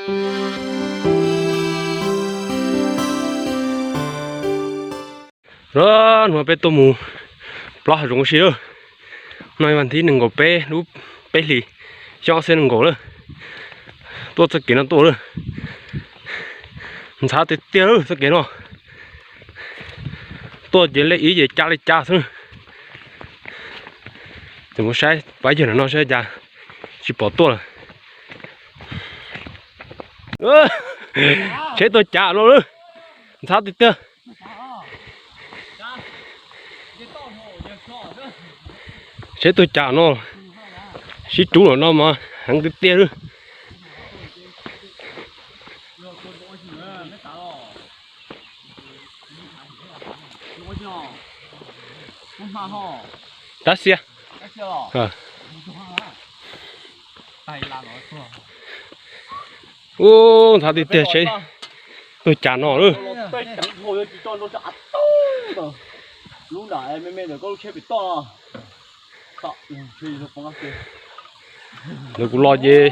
Hnub no peb tuaj mus plob hav zoov ua si lawm. No vas thib nees nkaum peb lub peb hlis, xyoo ob txhiab nees nkaum lawm. Tuaj txoj kev no tuaj lawm. Ntxhab tiag tiag lawm txoj kev no. Tuaj ces lej ib ces cab lej cab xwb. Ces mus saib pab yawg no saib cas tsis pom tuaj lawm. Tsheb tuaj cas no lawm. Ntxhab tiag tiag. Tsheb tuaj cas no, sib rub lawm no mas heev tiag tiag lawm. Tab sia. Ub, ntxhab tiag tiag, tsheb tuaj cas no lawm. Lawv kuv los ces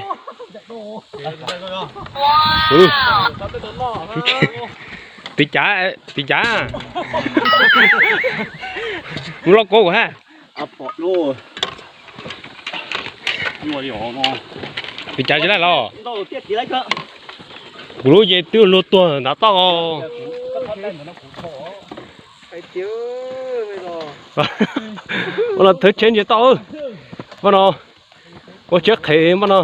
tiv cav, tiv cav. Mus loj kov kuv ha. Tiv cav tsis laij los. Kuv lub ces twb luag tuag ntav toj. Ua los thawb tsheb ntsia toj. Npaj no, ua tsheb qhev npaj no.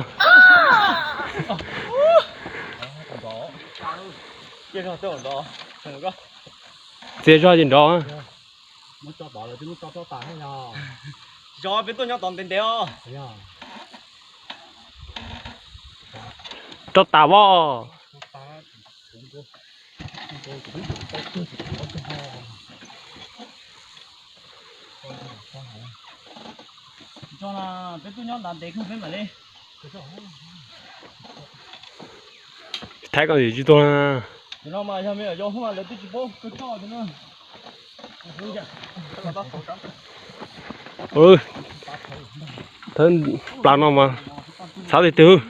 Txias zog ces nrov. Tsis tso peb tuaj nyob tod ntev ntev os. Rau tas voj. Thaib koj tsis tuaj na. Thawb plas no mas txhab tiag tiag.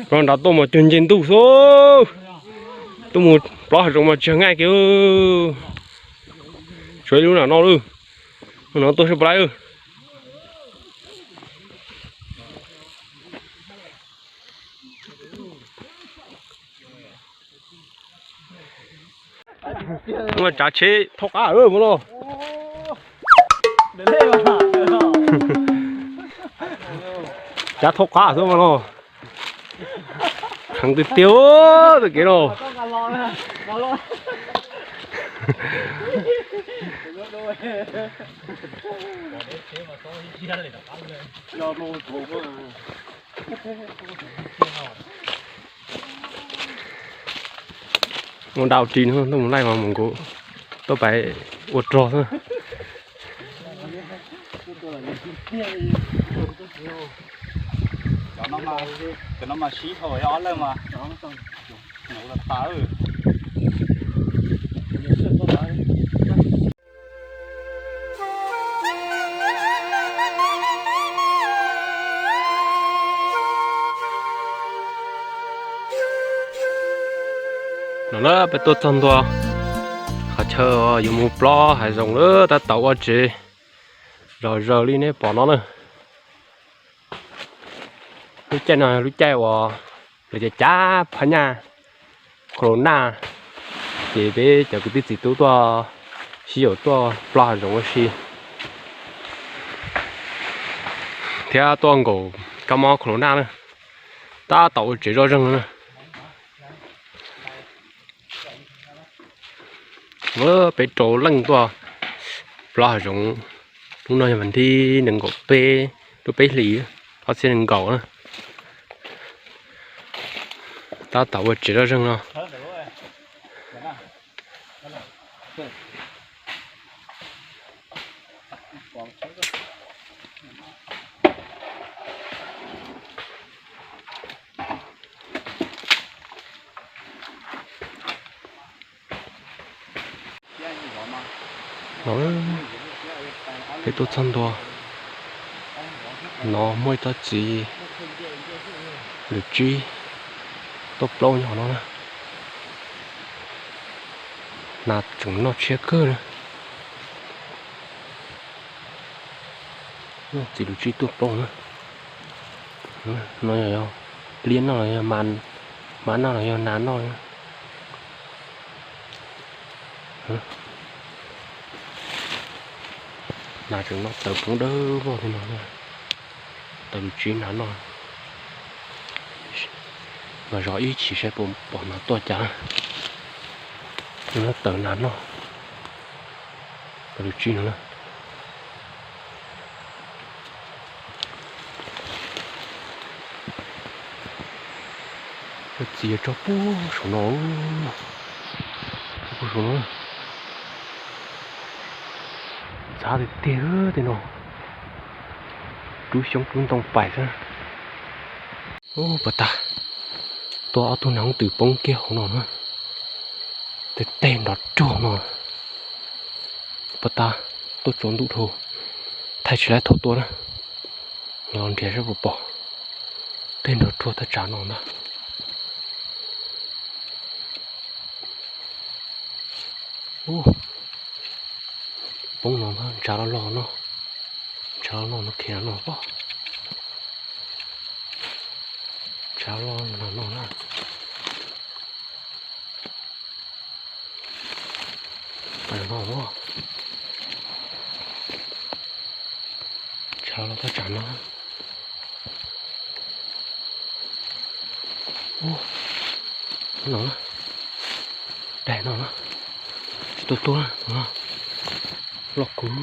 Los nrad tuaj mas cuag nce ntuj xwb. Tuaj mus plob hav zoov mas tsis yog nqaij kiag. Tshuav ib lub nram no lawm. Lub no tuaj sab pab lawm. Tsav tsheb thaub qab lawm mas no. Tsav thaub qab xwb mas no. Heev tiag tiag tus kev no. Mus dau ris no, mus laij mas mus nkaus, tuaj pais ua rog xwb. Cov no mas sib dhau ob leeg mas. No na peb tuaj txog ntua qhov chaw yuav mus plob hav zoov lawm, tab tom ua tsev zom zaws li nej pom no na. Lub caij no lub caij uas lawv cov cav phab nyaj corona, ces peb cov kwv tij txiv tub tuaj sib yaum tuaj plob hav zoov ua si thiab tuaj nkaum kab mob corona na. Tab tom ua tsev zoj zeeg no na. Peb rau leej tuaj plob hav zoov. Hnub no yog vas thib nees nkaum peb lub peb hlis ob txhiab nees nkaum na. Tab tom ua tsev zoj zeeg no. Peb tuaj txog ntua no muaj ib tsob txiv Lwm tsib tuaj plaub nyob no na. Nas tseem noj tshiab kawg na. Txiv lwm tsib tuaj plaub na. No yog liab noj los yog hmab noj los yog nas noj. Nas tseem noj taws poob dawb vog li no. Taws lwm tsib nas noj. Los zov ib chim saib puas pom nas tuaj cas. Taws nas noj. Taws lwm tsib no na. Cov txiv tso puag saum no, puag saum no. Ntxhab tiag tiag tej no. Rub xyoob rub ntoo pais xwb. Ub, pas tag tuaj ob tug nas hooj twm poob kiag hauv no na. Tej teg nrov ruag no. Pas tag tuaj tsaus ntuj dhau, thaij tsis laib thaum tuaj na. Los nrhiav saib puas pom. Teg nrov ruag thaj tsam no ntag. Ub, poob no ntag, ntshav loj loj no. Ntshav loj loj no, khiav no pob. Ntshav loj no na. Pais no, ntshav los thaj tsam no. Ub, no na, daim no na, tsis tau tuaj na, loj kawg.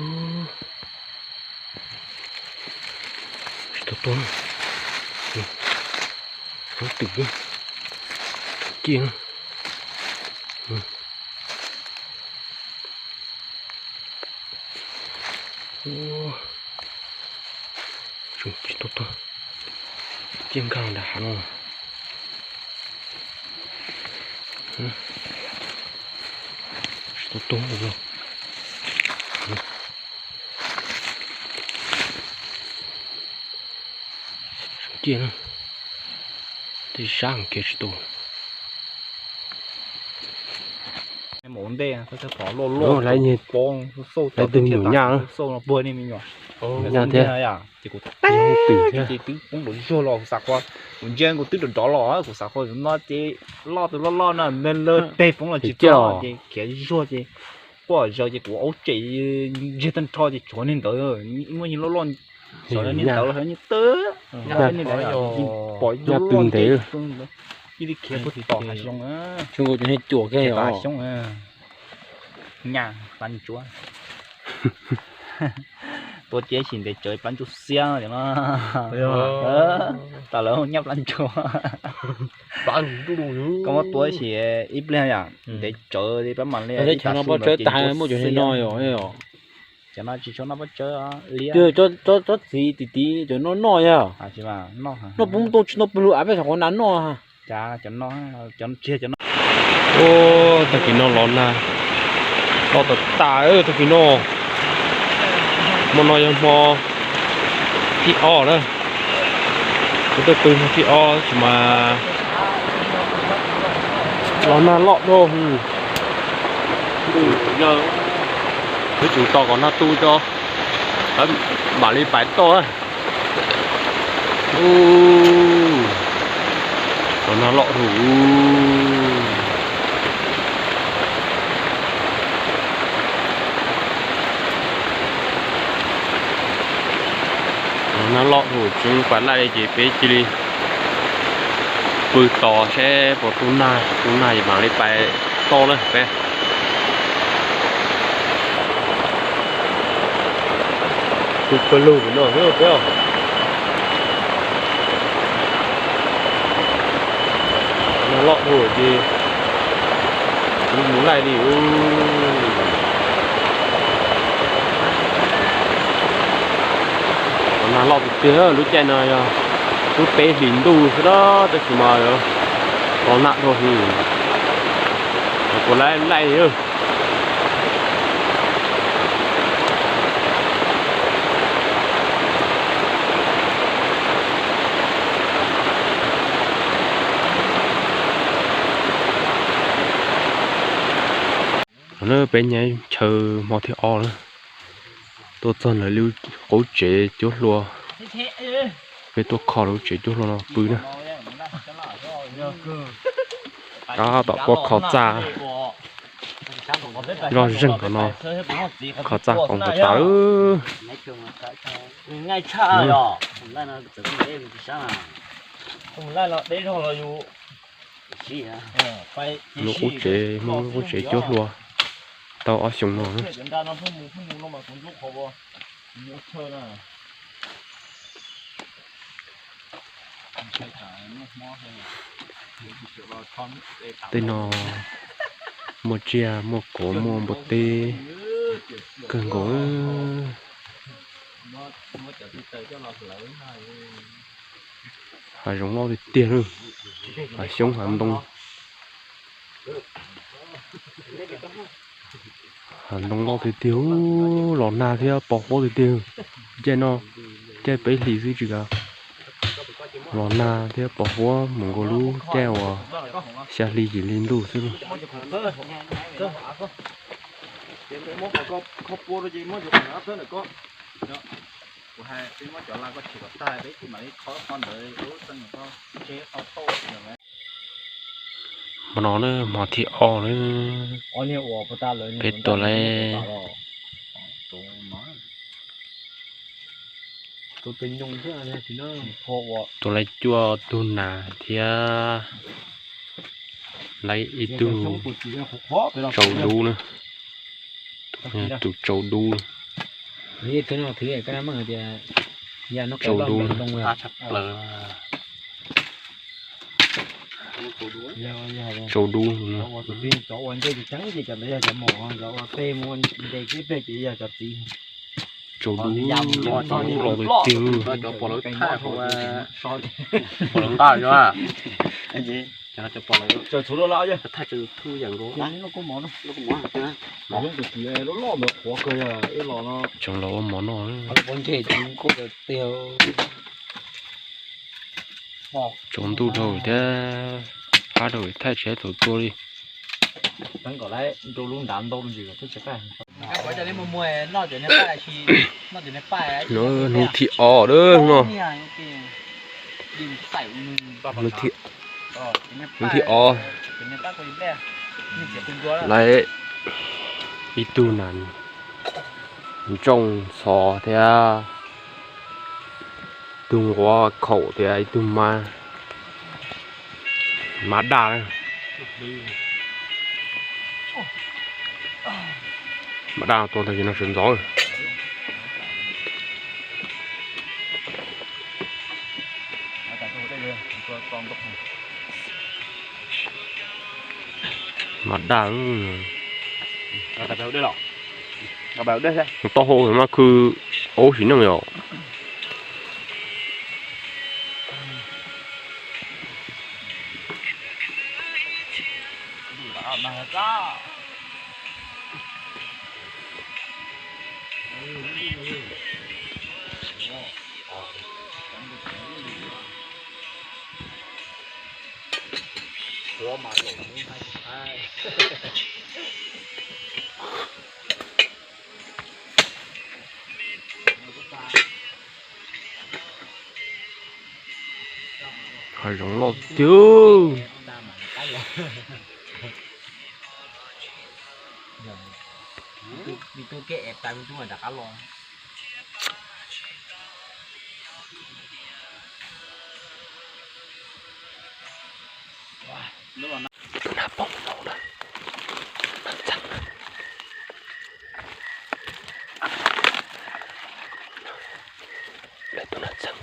Tsis tau tuaj na. Roob twm, ciaj na. Tsis tau tuaj, ciaj nkag nram hav no. Tsis tau tuaj. Ciaj na, tej sab kiag tsis tau. Mus ua ntej, lawv tus me nyuam nyaj, nyaj thiab. Ces kuv twb poob nraum zuag los kuv xav qhov, kuv ntsia kuv twb rov rov los kuv xav qhov no ces loj tus loj loj no, nws lawv teg poob los tsis txog ces khiav zuag ces quaj zaws ces kuv aub tsem ntsiag tag nrho ces tshuav niag ntawd, muaj niag loj loj, tshuav niag ntawd los niag tawb, niag ntawd pom nyaj twg ntev, cia li khiav puag tom hav xyoob, khiav tom hav xyoob, nyaj plab ntsuab. Tua ces sim ntev tsawv plab ntsuab xiab no. Tas lawv nyaj plab ntsuab. Koj muab tua sim ib pliag yom, ntev tsawv li plab mam li. Cov no pob tsawb tas muaj cov no yom. Cov no tsis tshua noj pob tsawb liab. Tsob txiv tim tid cov no noj yog. Noj poob ntoo tsis tau pw lug av peb xyov qhov nav noj. Tag kis no los nag loj tas tas, tag kis no. Hmo no yog hmo thib ob na. Kuv tuaj pw hmo thib ob tab sis mas los nag loj dhau. Yuav tsum tos kom nag tu tso, mam li pais toj. Los nag loj dhau. Los nag loj dhau tseev pas laij li ces peb cia li pw tos seb puas tu nag, tu nag ces mam li pais toj na peb. Pw pawg lug no xwb peb os. Nag loj dhau ces tsis mus laij li. Los nag loj tiag tiag, lub caij no yog lub peb hlis ntuj xwb na, tab sis mas los nag dhau heev, puas laij laij li. Na peb nyaib chaw hmo thib ob na, tuaj txog ntawm lub qub tsev cuab hlua, peb tuaj kho lub tsev cuab hlua no pw na. Tab tom tuaj kho txaj, loj zeeg qhov no, kho txaj qoos puas tas. Lub qub tsev, lub qub tsev cuab hlua tau ob xyoos no. Tej no muaj tsiaj muaj quav muaj npua teb kawg nkaus. Hav zoov loj tiag tiag, hav xyoob hav ntoo. Hav ntoo loj tiag tiag, los nag thiab pos huab tiag tiag. Caij no, caij peb hlis xwb tsis kav, los nag thiab pos huab mus nkaus lub caij uas xya hli yim hli ntuj xwb. Hmo no na hmo thib ob na, peb tua lawv, tua lawv cuaj tug nas thiab lawv ib tug tsau dub na, tus tsau dub. Tsau dub, tsau dub. Tsau dub, los tiag, pom lawv nqa, tseem los ua mov noj. Tsaus ntuj dhau thiab, pab rau thaij tsis tau tua li. Hnub thib ob lawm no, hnub thib ob, lawv ib tug nas ntsooj ntxhov thiab tug nquab khaum thiab ib tug mab, mab daj. Mab daj tua tag kis no sawv ntxov. Mab daj, taub hau mas khw aub sim neej yom. Hav zoov loj tiag. Tus nas poob no na, tus nas txeeg na. Lawv tus nas txeeg,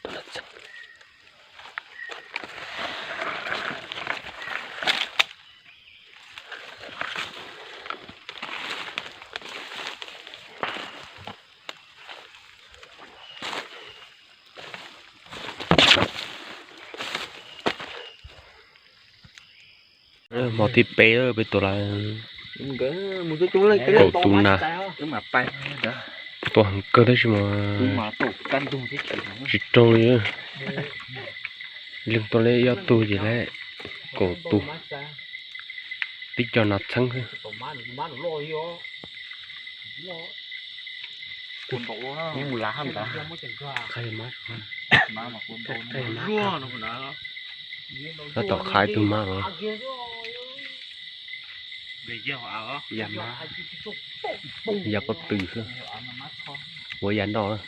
tus nas txeeg. Hmo thib peb peb tua lawv kaum tus nas, tua heev kawg tab sis mas tsis raug li. Leej tua li ob tug ces lawv kaum tus, tib co nas txheeb xwb. Tab tom qhab ib tug mab los. Ya pob tw xwb, ua ya nroj.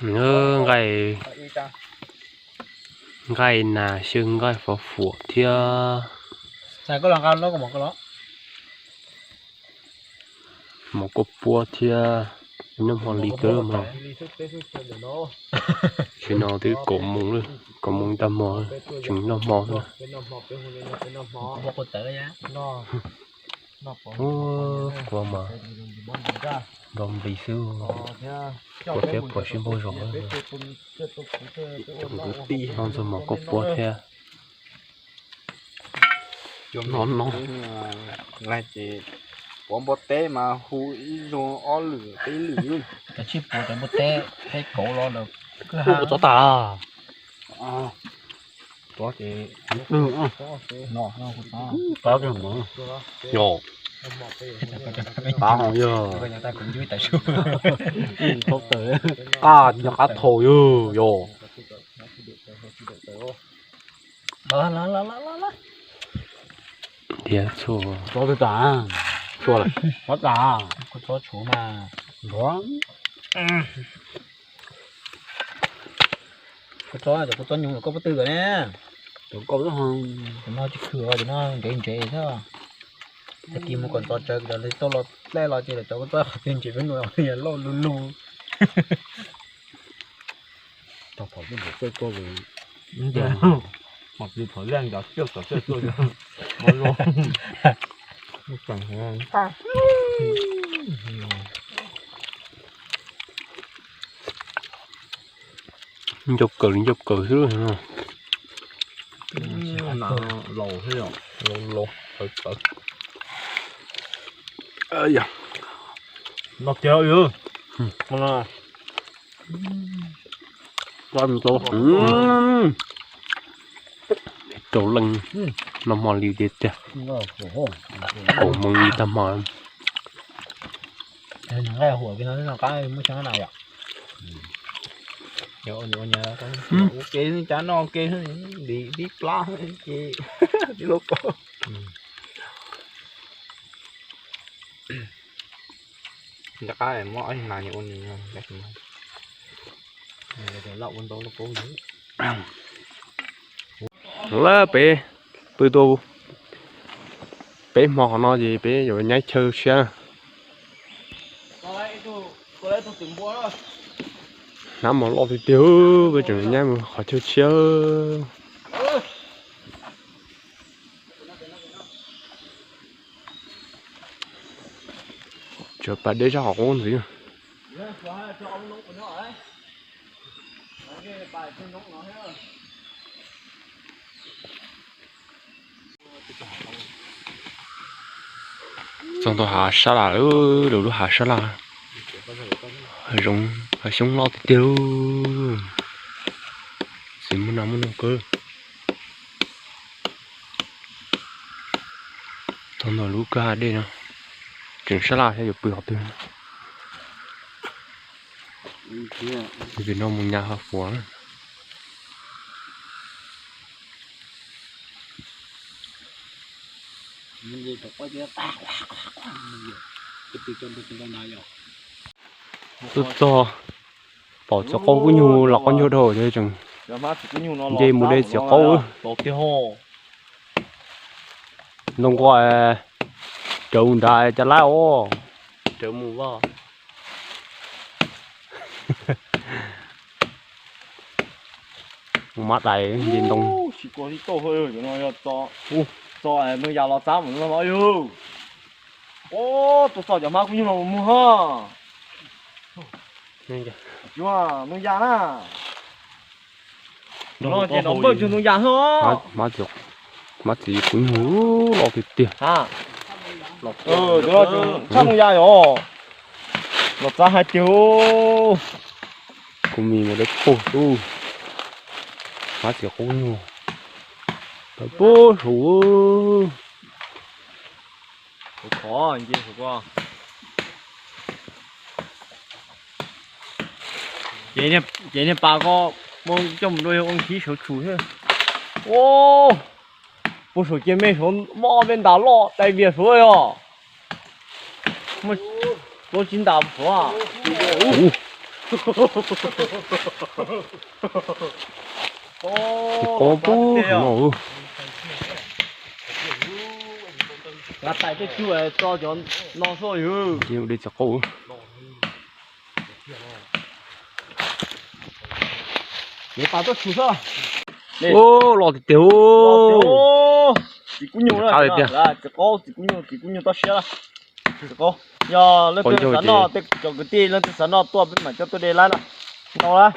Nqaij, nqaij nas xyaw nqaij fov fuam thiab. Mov kuaj puab thiab, noj hmo li kawg mas. Tsis no twb kaum moos lawm, kaum moos tag hmo tseem noj hmo xwb. Ua mas nplog nplis xwb, kuaj thiab pom sib npaug zog. Noj ntxuag mov kuaj puab thiab. Cov no no, ces puav npua teb mas hu ib zaug ob lwm peb lwm. Cov tsis puav cov npua teb, teb kauv los lawm. Hu kuv txov tas. Txov ces, txov ces, yog, qab ho yog, qab yog qab thaum yog, yog. Tias txhua, txov twg tas, txhua lawm, txov tas, kuv txov tshuav mas. Kuv txov, kuv txov nyoos lawm koj pob tw lawm ne. Cov no tsis khwm, cov no ntsev ntsev xwb. Tag kis mus kom ntxov tsawv, cov tau los dlej los ces lawv cov kuv txov qhov twg ntsev peb nuam loj lug lug. Tau phom tij nkaus txawj tuaj li, mas tij phom lej nkaus txawj kom txawj tuaj. Ncau kawg li ncau kawg xwb. Laus laus, txawv txawv. No kiag. Rau leej, noj hmo li tiag tiag. Kaum moos li tag hmo. Nqaij huam no qab muab xyoo na yom. Ua ke cov no ua ke, dim tib plab ces tib lub ko. Nqa qab muab ob yig nas ua ni. Lawm peb pw tau peb hmo qhov no ces peb yuav nyaib chaw tshiab. Hnab mos loj tiag tiag, peb tseem nyaib mus qhov chaw tshiab. Tsuas pas deb sab qhov qub ntxiv. Txog ntawm hav sab laj lawm, lub hav sab laj, hav zoov hav xyoob loj tiag tiag. Txiv muaj nas muaj noog kawg. Txog ntawm lub kwj ha dej no, tseem sab laj thiab yuav pw qhov twg. Vim no mus nyab hav fuav. Tuaj txog, pom txiv qaub kub nyuj los qaub nyuj dhau ces tseem nce mus de txiv qaub. Ntoo nqua, rawv mus nrad cov lab os, rawv mus vaj. Mus mab dais nce ntoo. Txo, nws yam los txab mus no los yug. Ub, tuaj txog cov hmab kub nyuj los mus ha. Nws yam na. Los ces nws npawj cuag nws yam xwb. Hmab txiv kub nyuj loj tiag tiag. Tshaj moo ya yom. Los txav hais tiag. Kuv mis mus dawb paug xwb. Hab txiv qaub nyuag tawm pub saum. Ces niag pas ko muab coj mus dua ua khib sawv tshum thiab. Puag saum ces me saud mob peb ntas loj dai vias saud yog. Muaj tsis ntas saud. Txiv qaub pub no. Nqa tais tej tsuj tso cov no xwb yog. Txiv qaub. Ces pas tuaj tshum xwb. Loj tiag tiag. Txiv kub nyuj, txiv qaub, txiv kub nyuj, txiv kub nyuj toj siab. Txiv qaub, yog leej twg xav noj, tej cov kwv tij leej twg xav noj tuaj peb mam coj tuaj de lawm na. Ntau lawm.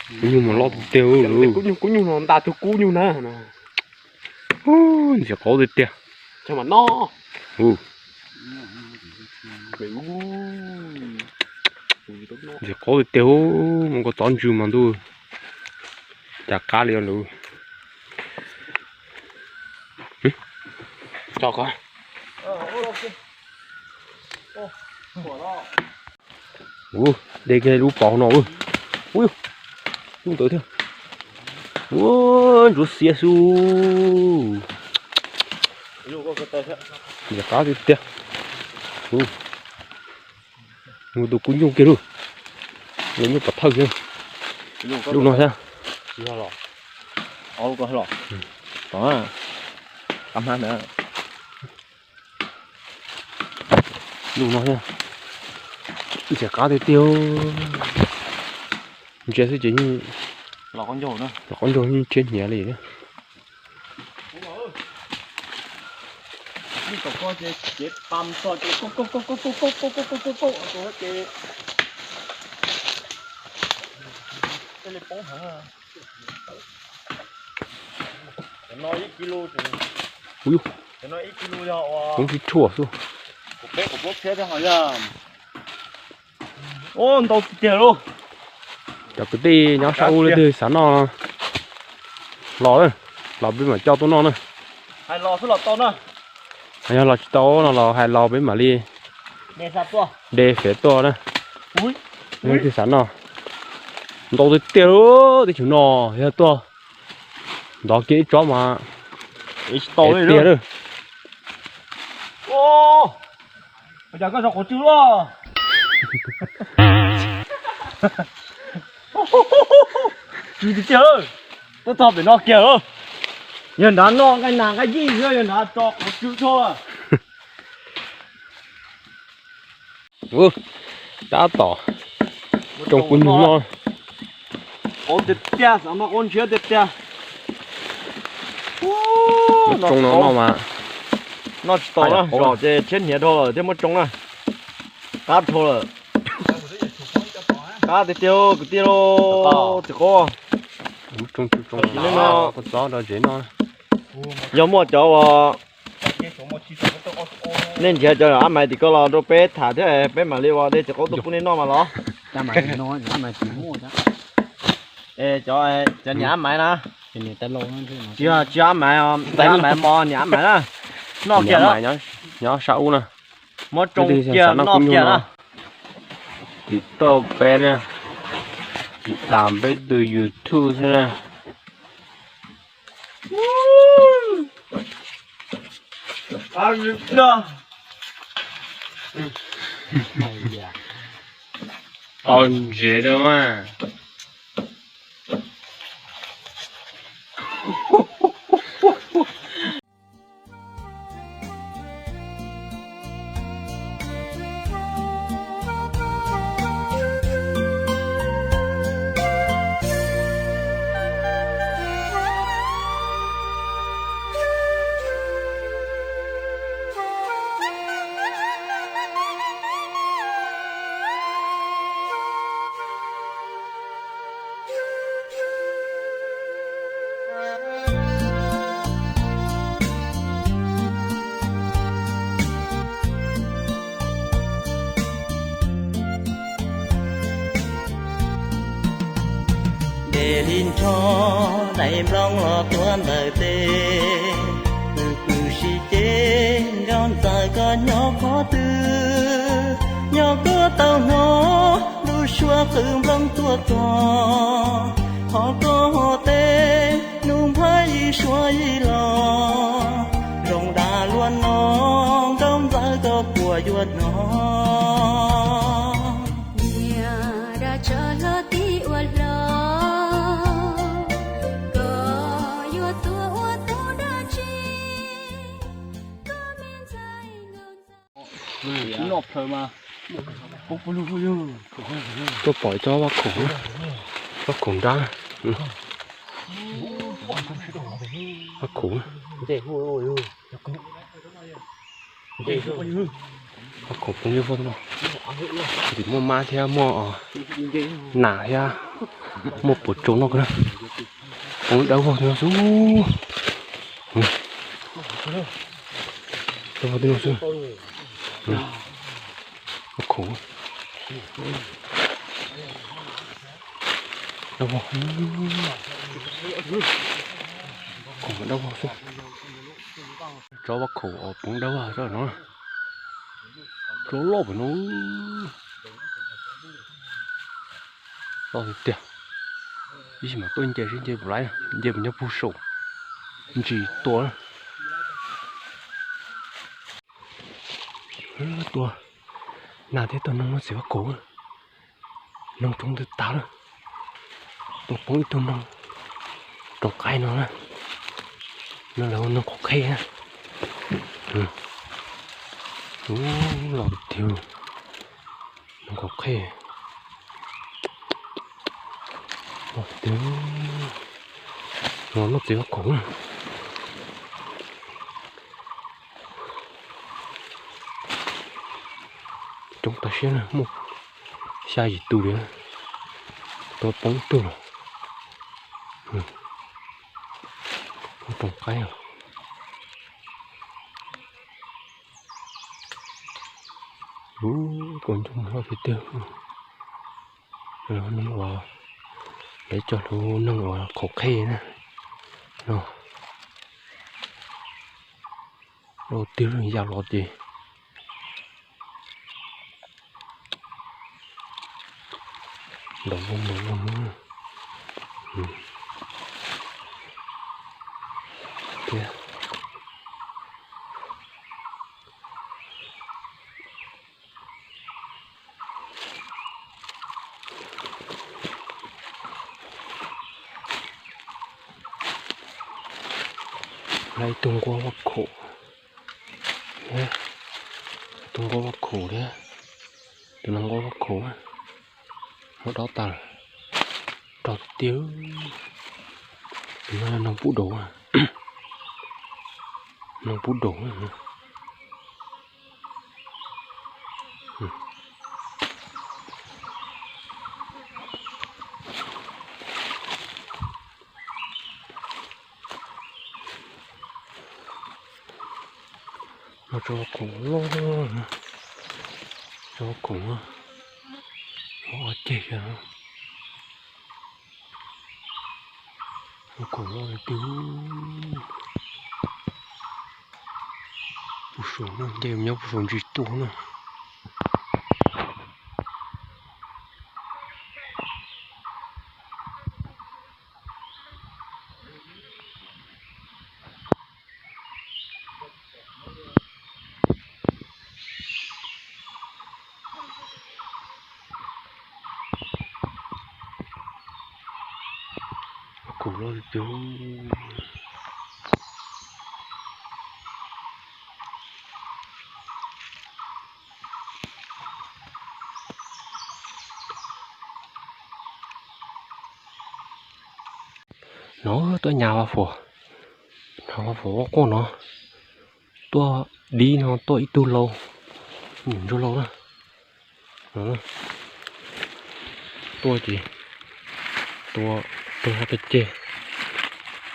Kub nyuj mas loj tiag tiag. Kub nyuj, kub nyuj no nta tug kub nyuj na. Ntxim qaub tiag tiag. Ntxim qaub tiag tiag. Mus koj tov ntsws mas ntuj, cas qab li lawm. Ua, de kiag lub pov no. Ub, lub ntawd thiab. Ua, ntsuav xiav xwb. Ntxim qab tiag tiag. Mus tus kub nyuj kiag lauj. Nyuj pov thawj kiag. Lub no thiab. Lub no thiab. Ntxim qab tiag tiag. Ntsia xwb ces los qaub ncaug yeej tshiab hnyav li thiab. Ub, koob sib tshuaj xwb. Ntau tiag lauj. Cov kwv tij nyob sab ub leej twg xav noj los, los peb mam coj tuaj noj na. Yog los tsis tau no los hais los peb mam li de fev tuaj na. Leej twg xav noj. Ntau tiag tiag lauj, teb chaws no yog tuaj ntov kiag ib tsob mas tsis tau li tiag lauj. Cas koj tso quav tsw loj? Tsw tiag tiag, twb txog pem no kiag lawm. Yog nrad noj nqaij nas nqaij yij xwb, yog nrad tso quav tsw tshaj. Tab tom tsoo kub nyuj noj. Qaub tiag tiag, xav noj qaub ntshiab tiag tiag. Muab tsoo no noj mas noj tsis tau na, zom ces tshiab hniav dhau lawm thiaj muab tsoo na. Qab dhau lawm. Qab tiag tiag kwv tij lauj, txiv qaub. Tsoo tsoo tsoo no, yog muaj cov uas nej nrhiav cov ab maiv tim ko los rau peb tham thiab peb mam li ua de txiv qaub tuaj pub nej noj mas los. Cov niam ab maiv na, tsis yog ab maiv, ab maiv mos niam ab maiv na. Noj kiag, nyob sab ub na. Muab tsoo kiag noj kiag na. Tiv tauj peb na, tiv tam peb tus YouTube xwb na. Tau ntsev rau mas. Ces li nrho daim nplooj los tuaj ntawm tes, pw pw sib ceg nkauj ntxawm koj nyob qhov twg, nyob koj tau hnov lub suab qw nplooj tuaj kos, qhov koj ho teb nug nphav ib suab ib los, zoo dab luaj no nkauj ntxawm koj puas yuav hnov. Niam dab tsov hlob tij uas hlob, koj yuav tuaj ua tub dab tsi, koj me ntxhais nkauj ntxawm. Noj plhaws mas. Tuaj pom cov vaj khaum, vaj khaum nrab, vaj khaum, vaj khaum poob ib vuag no, tsis muaj mab thiab muaj nas thiab muaj puas tsaus noj na. Poob dawb vog no xwb. Dawb vog no xwb. Vaj khaum, vaj khaum dawb vog xwb. Tsob vaj khaum uas poob dawb vog no, tsob loj pem no, loj tiag tiag. Ib sim mas tuaj nce seb nce puas laiv, nce puas nyob puag saum ntsis tua. Tua nas thiab tua noog no txiv vaj khaum, noog coob ntws tag lawm. Tua poob ib tug noog roos qaib no na, no lawv hu noog qhov qhej na. Los tiag, noog qhov qhej, los tiag, los noj txiv vaj khaum na. Coob tas siab na, muaj xya yim tus li, tua poob ib tug los. Roos qaib os. Ua kua ntsuj loj tiag tiag. Noog uas lawv cog lub noog uas qhov qhej na. Los tiag, ya los ces ntaus zoo ntaus zoo thiab. Lawv ib tug nquab vaj khaum thiab, tus nquab vaj khaum thiab, tus no nquab vaj khaum, muab dob tas, rog tiag. Tus no yog noog pub daus, noog pub daus. No tsob khoom loj, tsob khoom, ob ceg, khoom loj li twg. Puag saum no nce nyob puag saum ntsis tuaj na. Khoom loj li twg. No tuaj nyas Vaj Fuam, no Vaj Fuam ua quaj no, tuaj dib no tuaj ib tug lau, ntsuag lau na. Tuaj ces tua rau sab ceg,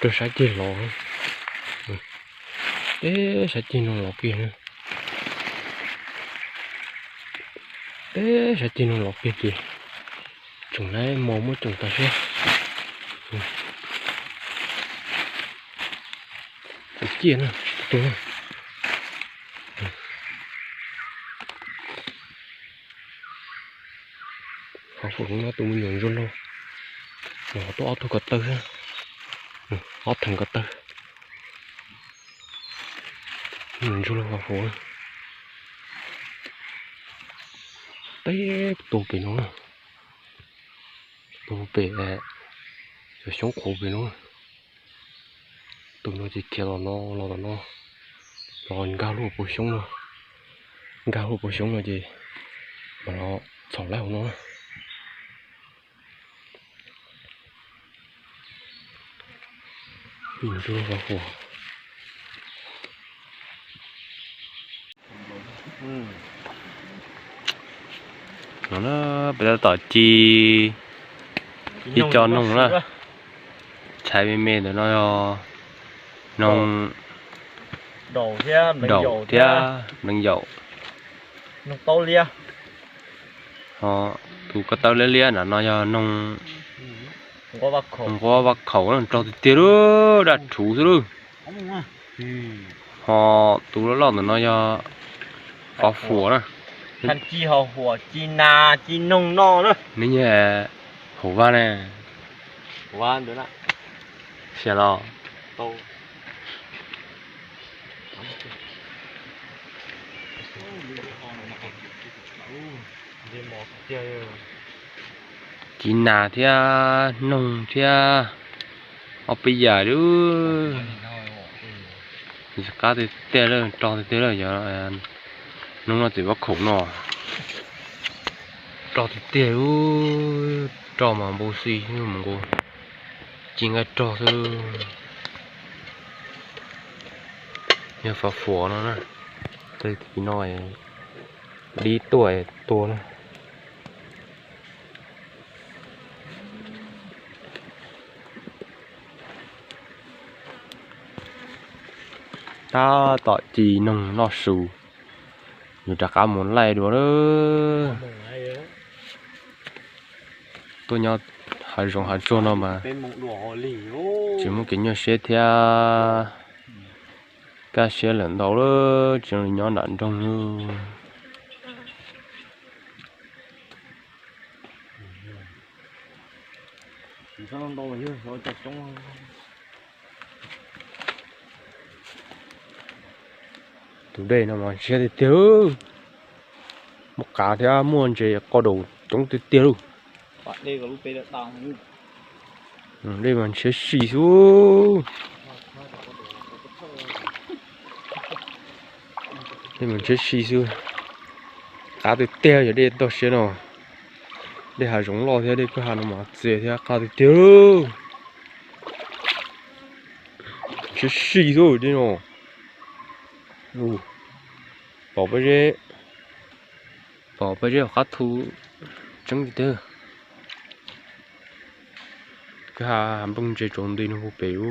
rau sab ceg los, peb sab ceg no los kiag, peb sab ceg no los kiag ces tsoom laib mos muab tsoom tas siab. Tus ciaj na, tus na. Qhov fuam no tus me nyuam ntsuag laug, tuaj ob tug ko taw xwb, ob theem ko taw. Me nyuam ntsuag laug qhov fuam, teb tua pem no, tua pem cov xyoob qhuav pem no. Tus no ces khiav los no, los tom no, los nkag lub puag xyoob no, nkag lub puag xyoob no ces mam los txhom laib hauv no. No na, peb tab tom ci ib co noog na, tshais me me ntawm no yog noog daum thiab npleev yaum. Ho tus ko taw liab liab na no yog noog nquab vaj khaum, rog tiag tiag lub daj rhuv xwb lub. Ho tus loj loj ntawm no yog qhov fuam na. Ci ho huam ci nas ci noog no na. Neb nyiam huam vaj ne? Xiam los? Ci nas thiab noog thiab ob peb yam lub. Qab tiag tiag lawm, rog tiag tiag lawm, yog hnub no txiv vaj khaum no. Rog tiag tiag lub, rog mas npau xi mus nkaus, ci nqaij rog xwb. Yog fav fuam no na, tej no dib tuaj tua na. Tab tom ci noog noj su, yus rov qab mus laij dua lawm. Tuaj nyob hav zoov hav tsuag no mas tsis muaj kev nyuaj siab thiab, kaj siab lawm ntau lawm, tsis nyob nram nroog lawm. Tus dej no mas ntshiab tiag tiag, muaj qav thiab muaj ntses qoj daus coob tiag tiag lauj. Dej mas ntshiab si xwb. Dej mas ntshiab si xwb. Qav tiag tiag, yog dej toj siab no, dej hav zoov loj thiab dej kwj ha no mas txias thiab qab tiag tiag. Ntshiab si xwb dej no. Pom pob zeb, pom pob zeb hauv qab thu tseeb tiag tiag. Kwj ha nplooj ntse tsaus nti no puag pem ub.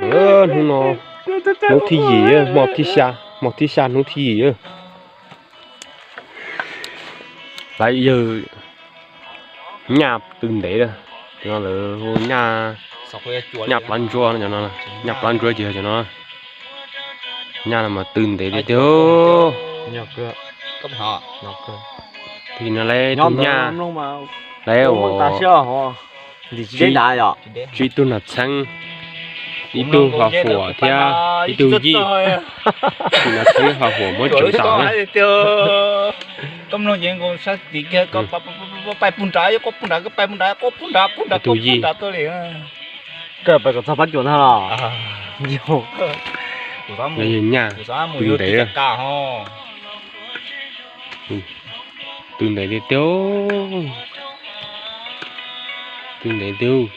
Hnub no hnub thib yim, hmo thib xya, hmo thib xya hnub thib yim. Lawv yawg nyaj tw ntev lawm, cov no lawv hu nyaj, nyaj plab ntsuab no, cov no nyaj plab ntsuab ces cov no. Nyaj no mas tw ntev tiag tiag. Tig no lawv tus nyaj, lawv ua tsib tug nam txheeb, ib tug hla fuam thiab ib tug yij. Tus nam txheeb hla fuam muab tseev tas na. Koj mloog ces nkaus sab tid kiag, koj pais puag nrad, koj puag nrad, koj pais puag nrad, koj puag nrad, puag nrad, koj puag nrad tuaj li. Koj pais kom txog pab cuam ntag los? Yog nyaj tw ntev, tw ntev tiag tiag, tw ntev tiag.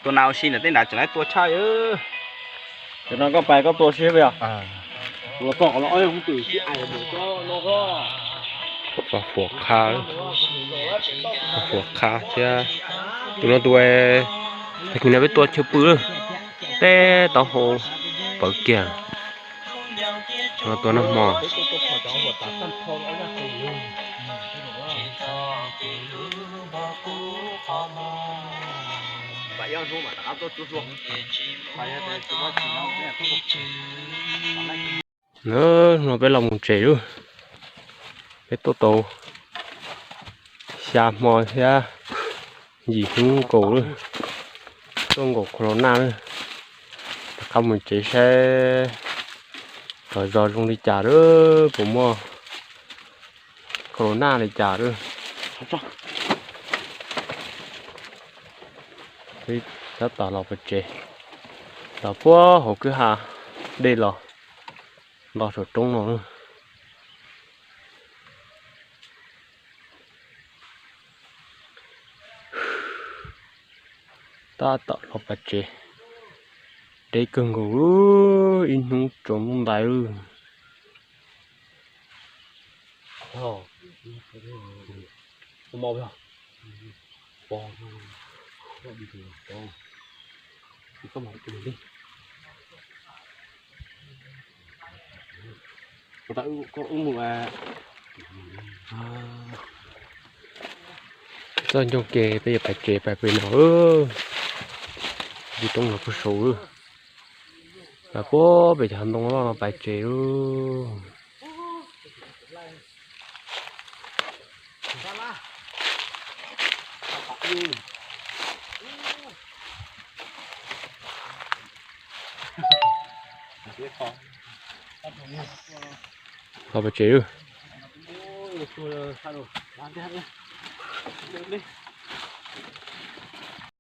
Tua nas ua si ntawm tej nrad tseem lawv tua tshaj. Cov no koj pais koj tua seb puas yog. Fuam qha thiab. Tus no tus, tag kis no peb tua chaw pw lawm, tej taub hau pawv kiag. Tua nag hmo. No peb los mus tsev lawm. Peb tuaj tau xya hmo thiab yim hnub nkaus lawm, tuaj nkaum corona lawm. Rov qab mus tsev saib tom zos zoo li cas lawm, puas muaj corona li cas lawm. Peb tab tom los pem tsev, los puag hauv kwj ha dej los, los saum roob no. Tab tom los pem tsev, deb kawg nkaus, ib hnub tsaus ntuj ntais lawm. Txoj ncauj ke peb yuav pais tsev pais pem no, yus roob no puag saud lawm, pais puag pem cov ntoo loj no pais tsev lawm. Los pem tsev lawm.